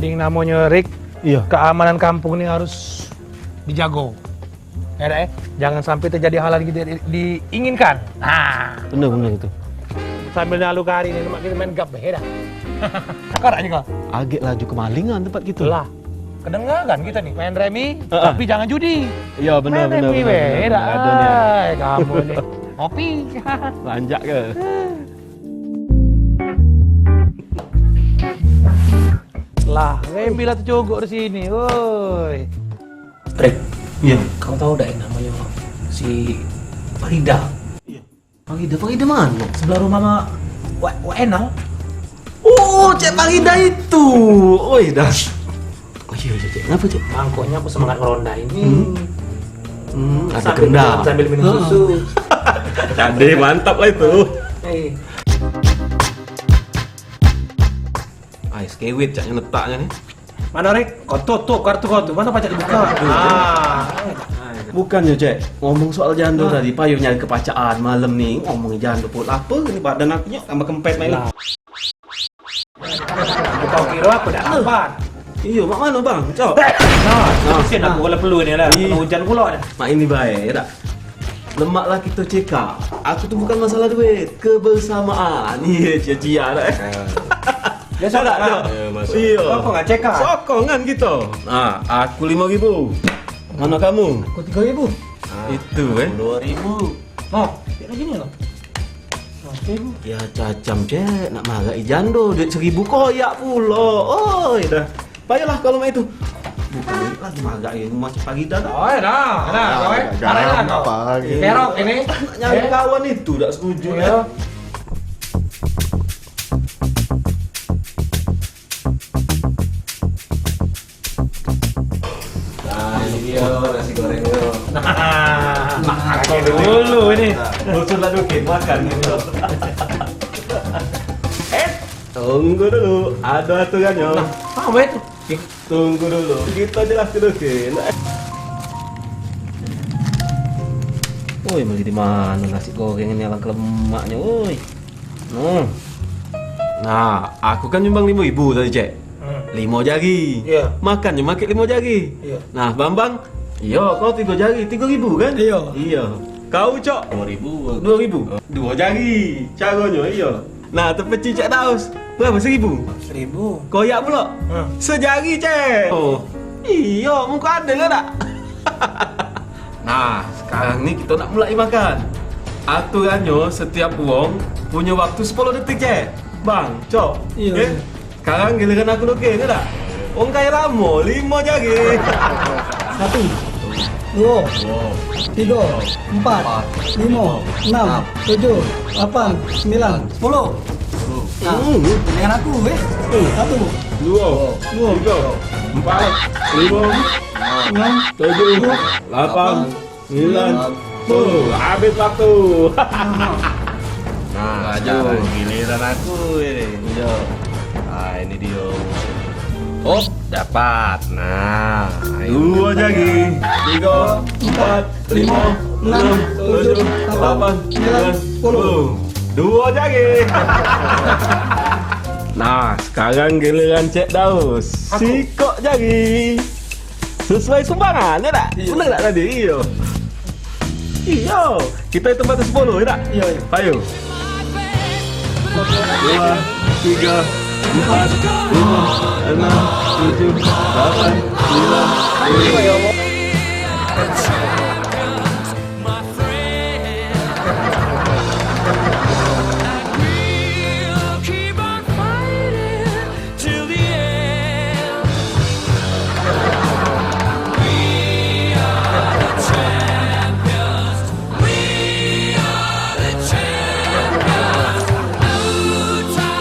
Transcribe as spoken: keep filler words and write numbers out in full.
Yang namonyo Rick, iyo, keamanan kampung ni harus dijago. Ya dak, eh? Jangan sampai terjadi hal yang tidak di- diinginkan. Nah. Bener, bener itu. Sambil nalu kari ni, lemak kita main gap, eh, dah. Cakar aja kau. Agek laju kemalingan tempat kita. Lah. Kedengaran kita ni main remi, heeh, tapi jangan judi. Iya, bener, main bener, remi, bener, weh, bener, dah. Ada ni. Ai, kamu ni. Kopi. Lanjak ke? Lah, remi lah tercogok di sini, woi. Rick. Iya. Kau tahu dak yang namanya si Farida? Iya. Farida, Farida mana? Sebelah rumah mak Wak, Wak Enang. Oh, Cek Farida itu. Oi, dah. Oh iya, iya, Cek. Kenapa, Cek? Mangkoknya aku semangat ngeronda ini. Hmm. Hmm, ada sambil kendak minum, sambil minum, heeh, susu. Jadi mantap lah itu. Eh. Ai, sekewit caknya letaknya ni. Mana, Rick? Kau tutup kartu kau tu. Masa pacak dibuka? Ah. Bukannya, Cek. Ngomong soal jando, ah, tadi, payo nyari kepacaan malam ni. Ngomong jando pun lapar ni, badan aku nyok tambah kempet main. Lah. Kau kira aku dak lapar? Iyo, mak mano, Bang? Cok. Nah, nah, kesian aku kalau perlu ni lah. Ih. Kena hujan pula dah. Mak ini baik, ya tak? Lemak lah kita cekak. Aku tu bukan masalah duit, kebersamaan. Iya, cia-cia dah. Ya. Biasa tak, Bang? Iya, masuk. Iya. Kau kok nggak cekak? Sokongan kita. Nah, aku lima ribu. Mana kamu? Aku tiga ribu. Itu, eh. Dua ribu. Nah, kayak gini loh. Nah, seribu. Ya, cacam, Cek. Nak marah jando. Duit seribu koyak pulo. Oi, dah. Payahlah kalau mak itu. Bukan duit lagi, marah ya. Masih pagi dah. Oh, ya dah. Nah, dah. Marah lah kau. Gampang. Perok ini. Nak nyari, eh, kawan itu dak setuju, iya, ya. Nah, ini dia nasi goreng tu. Nah, makan dulu ini. Khusus lah dukit, makan gitu. Eh, tunggu dulu, ada aturannyo. Nah, apa itu? Tunggu dulu, kita jelas dulu, Kin. Woi, beli di mana nasi goreng ini, alangkah lemaknyo, woi. Hmm. Nah, aku kan nyumbang lima ribu tadi, Cek. Hmm. Lima jari. Iya. Makannyo make lima jari. Iya. Nah, Bambang, iyo, kau tiga jari, tiga ribu kan? Iya. Iya. Kau, Cok? Dua ribu. Dua ribu? Dua jari. Caronyo, iya. Nah, tepeci Cek Daus. Berapa? Seribu? Seribu. Koyak pulo? Hmm. Sejari, Cek. Oh. Iyo, muka ada ke tak? Nah, sekarang ni kita nak mulai makan. Aturannyo, setiap wong punyo waktu sepuluh detik, Cek. Bang, Cok. Iya, oke? Iya. Sekarang giliran aku nuke, ni tak? Wong kayo lamo, limo jari. Satu, duo, tigo, empat, limo, enam, tujuh, lapan, sembilan, sepuluh. Nah, hmm, dengan aku, eh. Satu, duo, duo, tigo, empat, limo, enam, tujuh, lapan, sembilan, sepuluh. Habis waktu. Nah, sekarang giliran aku ini. Iya. Ah, ini dia. Hop, dapat. Nah, ayo. Dua jari. Tiga, empat, lima, enam, tujuh, lapan, sembilan, sepuluh. Dua jari. Nah, sekarang giliran Cek Daus. Aku. Sikok jari. Sesuai sumbangan, ya tak? Iya. Bener tak tadi? Iya. Iya. Kita hitung batas sepuluh, ya tak? Iya, iya. Ayo. Dua, tiga, empat, lima, enam, tujuh, lapan, sembilan, sepuluh.